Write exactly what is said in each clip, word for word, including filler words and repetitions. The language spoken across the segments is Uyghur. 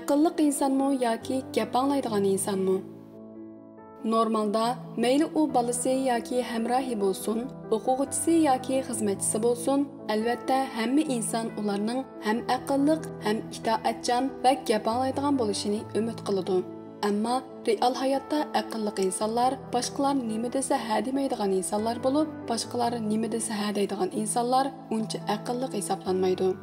ئەقىللىق ئىنسانمۇ ياكى گەپ ئاڭلايدىغان ئىنسانمۇ؟ نورمالدا مەيلى ئۇ بالىسى ياكى ھەمراھى بولسۇن، ئوقۇغۇچىسى ياكى خىزمەتچىسى بولسۇن، ئەلۋەتتە ھەممە ئىنسان ئۇلارنىڭ ھەم ئەقىللىق، ھەم ئىتائەتچان ۋە گەپ ئاڭلايدىغان بولۇشىنى ئۈمىد قىلىدۇ. ئەمما رېئال ھاياتتا ئەقىللىق ئىنسانلار باشقىلار نېمە دېسە ھە دېمەيدىغان ئىنسانلار بولۇپ، باشقىلار نېمە دېسە ھە دەيدىغان ئىنسانلار ئۇنچە ئەقىللىق ھېسابلانمايدۇ.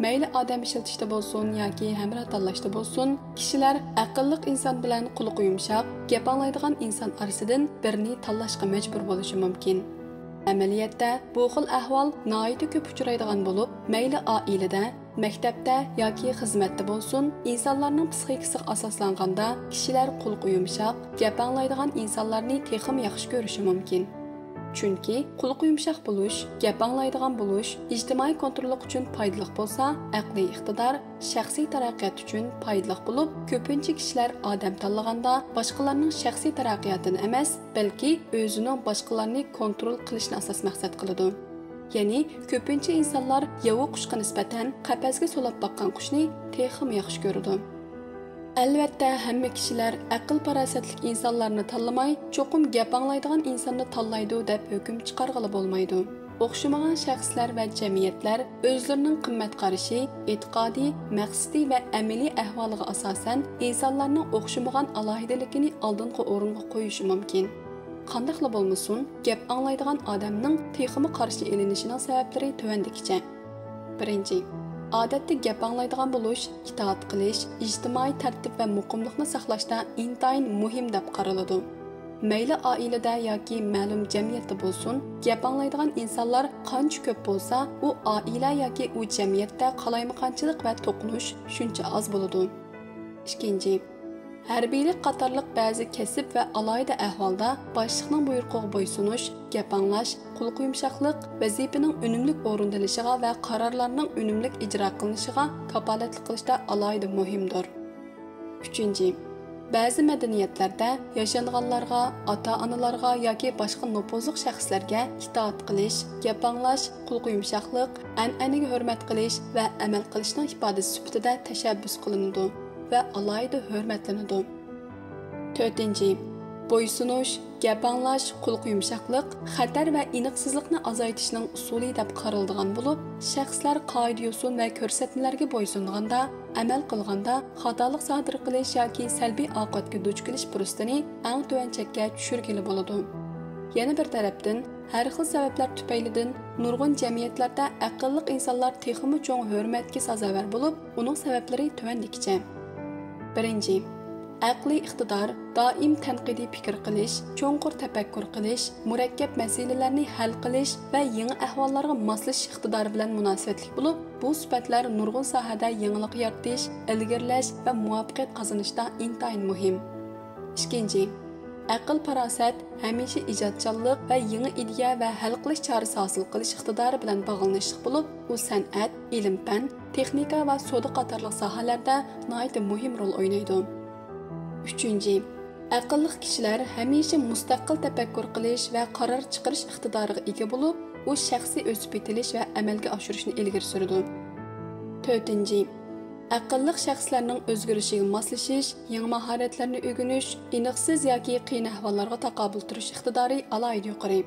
مەيلى ئادەم ئىشلىتىشتە بولسۇن ياكى ھەمراھ تاللاشتا بولسۇن، كىشىلەر ئەقىللىق ئىنسان بىلەن قۇلىقى يۇمشاق، گەپ ئاڭلايدىغان ئىنسان ئارىسىدىن بىرىنى تاللاشقا مەجبۇر بولۇشى مۇمكىن. ئەمەلىيەتتە بۇ خىل ئەھۋال ناھايىتى كۆپ ئۇچرايدىغان بولۇپ، مەيلى ئائىلىدە، مەكتەپتە ياكى خىزمەتتە بولسۇن، ئىنسانلارنىڭ پسىخىكىسىغا ئاساسلانغاندا، كىشىلەر قۇلىقى يۇمشاق، گەپ ئاڭلايدىغان ئىنسانلارنى تېخىمۇ ياخشى كۆرۈشى مۇمكىن. چۈنكى قۇلىقى يۇمشاق بولۇش، گەپ ئاڭلايدىغان بولۇش ئىجتىمائىي كونتروللۇق ئۈچۈن پايدىلىق بولسا، ئەقلىي ئىقتىدار شەخسىي تەرەققىيات ئۈچۈن پايدىلىق بولۇپ، كۆپىنچە كىشىلەر ئادەم تاللىغاندا باشقىلارنىڭ شەخسىي تەرەققىياتىنى ئەمەس، بەلكى ئۆزىنىڭ باشقىلارنى كونترول قىلىشنى ئاساس مەقسەت قىلىدۇ. يەنى كۆپىنچە ئىنسانلار ياۋا قۇشقا نىسبەتەن قەپەسكە سولاپ باققان قۇشنى تېخىمۇ ياخشى كۆرىدۇ. ئەلۋەتتە، ھەممە كىشىلەر ئەقىل-پاراسەتلىك ئىنسانلارنى تاللىماي، چوقۇم گەپ ئاڭلايدىغان ئىنساننى تاللايدۇ دەپ ھۆكۈم چىقارغىلى بولمايدۇ. ئوخشىمىغان شەخسلەر ۋە جەمئىيەتلەر ئۆزلىرىنىڭ قىممەت قارىشى، ئېتىقادى، مەقسىتى ۋە ئەمەلىي ئەھۋالىغا ئاساسەن ئىنسانلارنىڭ ئوخشىمىغان ئالاھىدىلىكىنى ئالدىنقى ئورۇنغا قويۇشى مۇمكىن. قانداقلا بولمىسۇن، گەپ ئاڭلايدىغان ئادەمنىڭ تېخىمۇ قارشى ئېلىنىشىنىڭ سەۋەبلىرى تۆۋەندىكىچە. بىرىنچى، ئادەتتە گەپ ئاڭلايدىغان بولۇش ئىتائەت قىلىش، ئىجتىمائىي تەرتىپ ۋە مۇقىملىقنى ساقلاشتا ئىنتايىن مۇھىم دەپ قارىلىدۇ. مەيلى ئائىلىدە ياكى مەلۇم جەمئىيەتتە بولسۇن، گەپ ئاڭلايدىغان ئىنسانلار قانچە كۆپ بولسا، ئۇ ئائىلە ياكى ئۇ جەمئىيەتتە قالايمىقانچىلىق ۋە توقۇنۇش شۇنچە ئاز بولىدۇ. ئىككىنچى، ھەربىيلىك قاتارلىق بەزى كەسىپ ۋە ئالاھىدە ئەھۋالدا باشلىقنىڭ بۇيرۇقىغا بويسۇنۇش، گەپ ئاڭلاش، قۇلىقى يۇمشاقلىق، ۋەزىپىنىڭ ئۈنۈملۈك ئورۇندىلىشىغا ۋە قارارلارنىڭ ئۈنۈملۈك ئىجرا قىلىنىشىغا كاپالەتلىك قىلىشتا ئالاھىدە مۇھىمدۇر. ئۈچىنچى، بەزى مەدەنىيەتلەردە ياشانغانلارغا، ئاتا-ئانىلارغا ياكى باشقا نوپۇزلۇق شەخسلەرگە ئىتائەت قىلىش، گەپ ئاڭلاش، قۇلىقى يۇمشاقلىق، ئەنئەنىگە ھۆرمەت قىلىش ۋە ئەمەل قىلىشنىڭ ئىپادىسى سۈپىتىدە تەشەببۇس قىلىنىدۇ ۋە ئالاھىدە ھۆرمەتلىنىدۇ. تۆتىنچى، بويسۇنۇش، گەپ ئاڭلاش، قۇلىقى يۇمشاقلىق خەتەر ۋە ئېنىقسىزلىقنى ئازايتىشنىڭ ئۇسۇلى دەپ قارىلىدىغان بولۇپ، شەخسلەر قائىدە-يوسۇن ۋە كۆرسەتمىلەرگە بويسۇنغاندا، ئەمەل قىلغاندا خاتالىق سادىر قىلىش ياكى سەلبىي ئاقىۋەتكە دۇچ كېلىش پۇرسىتىنى ئەڭ تۆۋەن چەككە چۈشۈرگىلى بولىدۇ. يەنە بىر تەرەپتىن، ھەر خىل سەۋەبلەر تۈپەيلىدىن نۇرغۇن جەمئىيەتلەردە ئەقىللىق ئىنسانلار تېخىمۇ چوڭ ھۆرمەتكە سازاۋەر بولۇپ، ئۇنىڭ سەۋەبلىرى تۆۋەندىكىچە. بىرىنچى، ئەقلىي ئىقتىدار، دائىم تەنقىدىي پىكىر قىلىش، چوڭقۇر تەپەككۇر قىلىش، مۇرەككەپ مەسىلىلەرنى ھەل قىلىش ۋە يېڭى ئەھۋاللارغا ماسلىشىش ئىقتىدارى بىلەن مۇناسىۋەتلىك بولۇپ، بۇ سۈپەتلەر نۇرغۇن ساھەدە يېڭىلىق يارىتىش، ئىلگىرىلەش ۋە مۇۋەپپەقىيەت قازىنىشتا ئىنتايىن مۇھىم. ئىككىنچى، ئەقىل-پاراسەت ھەمىشە ئىجادچانلىق ۋە يېڭى ئىدىيە ۋە ھەل قىلىش چارىسى ھاسىل قىلىش ئىقتىدارى بىلەن باغلىنىشلىق بولۇپ، ئۇ سەنئەت، ئىلىم-پەن، تېخنىكا ۋە سودا قاتارلىق ساھەلەردە ناھايىتى مۇھىم رول ئوينايدۇ. ئۈچىنچى، ئەقىللىق كىشىلەر ھەمىشە مۇستەقىل تەپەككۇر قىلىش ۋە قارار چىقىرىش ئىقتىدارىغا ئىگە بولۇپ، ئۇ شەخسىي ئۆسۈپ يېتىلىش ۋە ئەمەلگە ئاشۇرۇشنى ئىلگىرى سۈرىدۇ. تۆتىنچى، ئەقىللىق شەخسلەرنىڭ ئۆزگىرىشىگە ماسلىشىش، يېڭى ماھارەتلەرنى ئۆگىنىش، ئېنىقسىز ياكى قىيىن ئەھۋاللارغا تاقابىل تۇرۇش ئىقتىدارى ئالاھىدە يۇقىرى.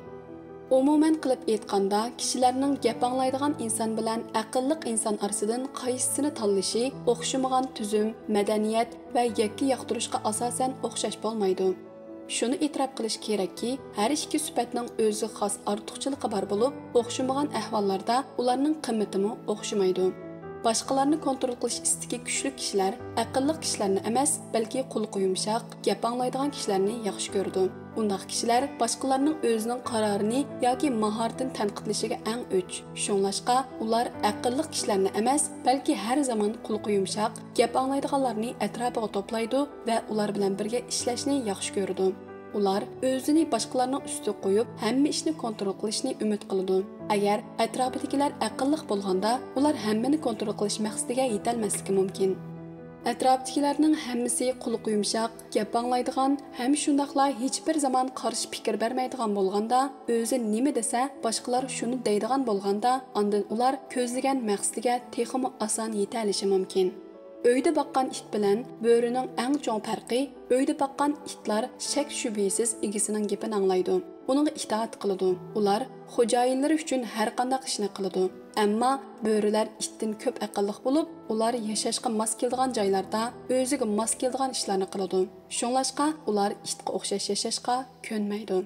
ئومۇمەن قىلىپ ئېيتقاندا، كىشىلەرنىڭ گەپ ئاڭلايدىغان ئىنسان بىلەن ئەقىللىق ئىنسان ئارىسىدىن قايسىسىنى تاللىشى ئوخشىمىغان تۈزۈم، مەدەنىيەت ۋە يەككە ياقتۇرۇشقا ئاساسەن ئوخشاش بولمايدۇ. شۇنى ئېتىراپ قىلىش كېرەككى، ھەر ئىككى سۈپەتنىڭ ئۆزىگە خاس ئارتۇقچىلىقى بار بولۇپ، ئوخشىمىغان ئەھۋاللاردا ئۇلارنىڭ قىممىتىمۇ ئوخشىمايدۇ. باشقىلارنى كونترول قىلىش ئىستىكى كۈچلۈك كىشىلەر ئەقىللىق كىشىلەرنى ئەمەس، بەلكى قۇلىقى يۇمشاق، گەپ ئاڭلايدىغان كىشىلەرنى ياخشى كۆرىدۇ. ئۇنداق كىشىلەر باشقىلارنىڭ ئۆزىنىڭ قارارىنى ياكى ماھارىتىنى تەنقىدلىشىگە ئەڭ ئۆچ. شۇڭلاشقا، ئۇلار ئەقىللىق كىشىلەرنى ئەمەس، بەلكى ھەر زامان قۇلىقى يۇمشاق، گەپ ئاڭلايدىغانلارنى ئەتراپىغا توپلايدۇ ۋە ئۇلار بىلەن بىرگە ئىشلەشنى ياخشى كۆرىدۇ. ئۇلار ئۆزىنى باشقىلارنىڭ ئۈستىگە قويۇپ، ھەممە ئىشنى كونترول قىلىشنى ئۈمىد قىلىدۇ. ئەگەر ئەتراپىدىكىلەر ئەقىللىق بولغاندا، ئۇلار ھەممىنى كونترول قىلىش مەقسىتىگە يېتەلمەسلىكى مۇمكىن. ئەتراپتىكىلەرنىڭ ھەممىسى قۇلىقى يۇمشاق، گەپ ئاڭلايدىغان ھەم شۇنداقلا ھېچبىر زامان قارشى پىكىر بەرمەيدىغان بولغاندا، ئۆزى نېمە دېسە، باشقىلار شۇنى دەيدىغان بولغاندا، ئاندىن ئۇلار كۆزلىگەن مەقسىتىگە تېخىمۇ ئاسان يېتەلىشى مۇمكىن. ئۆيدە باققان ئىت بىلەن بۆرىنىڭ ئەڭ چوڭ پەرقى، ئۆيدە باققان ئىتلار شەك-شۈبھىسىز ئىگىسىنىڭ گېپىنى ئاڭلايدۇ، ئۇنىڭغا ئىتائەت قىلىدۇ. ئۇلار خوجايىنلىرى ئۈچۈن ھەرقانداق ئىشنى قىلىدۇ. ئەمما بۆرىلەر ئىتتىن كۆپ ئەقىللىق بولۇپ، ئۇلار ياشاشقا ماس كېلىدىغان جايلاردا ئۆزىگە ماس كېلىدىغان ئىشلارنى قىلىدۇ. شۇڭلاشقا ئۇلار ئىتقا ئوخشاش ياشاشقا كۆنمەيدۇ.